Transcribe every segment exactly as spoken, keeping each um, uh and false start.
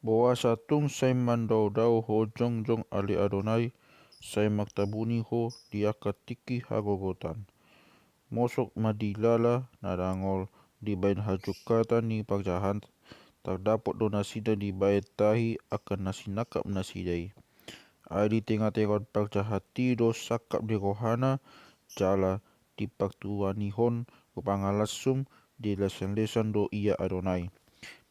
Boasa tung sai mandaodao ho jongjong ale Adonai, sai martabuni ho di angka tingki hagogotan. Mosok ma dilala na dangol dibaen hajungkatan ni parjahat, tardapot do nasida dibaen tahi angka na sinangkap nasida i. Ai di tenga-tenga on parjahat i do sangkap ni rohana, jala dipartuanihon pangalansum, dilesanlesan do ia Adonai.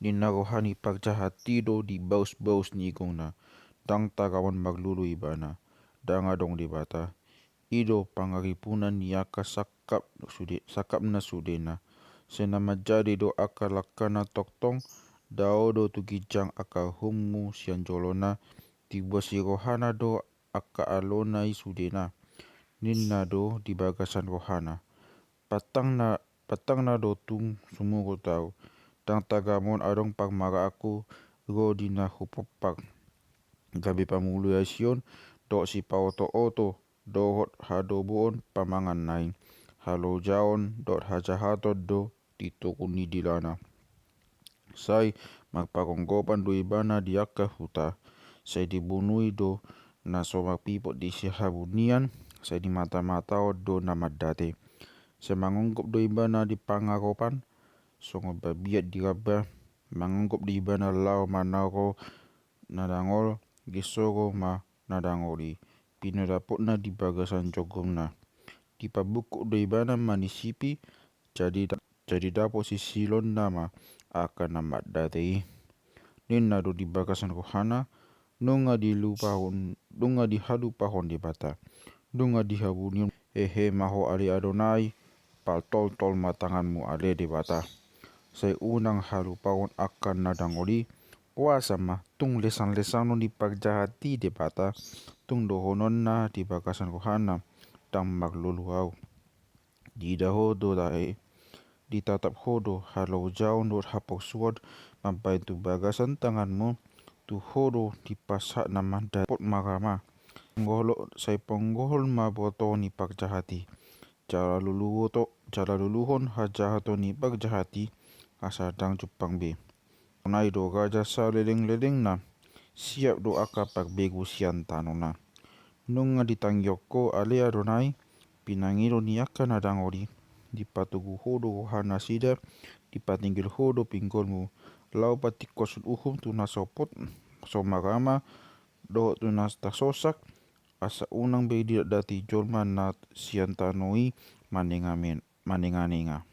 Ninna roha ni parjahat i do di bausbaus ni igongna, ndang tagamon marlulu ibana, ndang adong Debata. I do pangaripuna ni angka sangkap sude, sangkapna sudena. Sai na manjadi do angka langkana tongtong, dao do tu ginjang angka uhummu sian jolona, dibosi rohana do angka alona i sudena. Ninna do di bagasan rohana: Pantangna, pantangna do tung sumurut ahu, ndang tagamon adong parmaraanku ro di na hupompar. Gabe pamuli asi on dohot sipaotooto, dohot hadoboon pamanganna i. Halojaon dohot hajahaton do di togu ni dilana. Sai marparonggopan do ibana di angka huta. Sai dibunui do na so marpipot di sihabunian, sai dimatamataon do na mandate. Sai mangonggop do ibana di pangaropan, songon babiat di ramba, mangonggop do ibana laho manoro na dangol, gesoro ma na dangol i pinodapotna di bagasan jongjongna. Dipabungkuk do ibana manisipi, jadi, jadi dapot sisilonna ma angka na mandate i. Ninna do di bagasan rohana: Nunga dilupahon, nunga dihalupahon Debata, nunga dihabunion. Hehe ma ho ale Adonai, patoltol ma tanganmu ale Debata. Sai unang halupahon angka na dangol i. Boasa ma tung lesanlesanon ni parjahat i Debata, tung dohononna di bagasan rohana: Ndang marlulu ahu. Diida ho do tahe, ditatap ho do halojaon dohot haporsuon mambahen tu bagasan tanganmu, tu ho do dipasahat na mandapot marama. Ponggolo-, sai ponggohon ma boto ni parjahat i, jala luluoto-, jala luluhon hajahaton ni parjahat i, asa ndang jumpang be. Sonai do raja salelenglelengna, siap do angka parbegu sian tanona. Nunga ditangihon ho ale Adonai, pinangido ni angka na dangol i. Dipatogu ho do rohanasida, dipatinggil ho do pinggolmu, laho patingkoshon uhum tu na sopot, so marama, dohot tu na tasosak, asa unang be didatdati jolma na sian tano i manengamen-, manenganenga.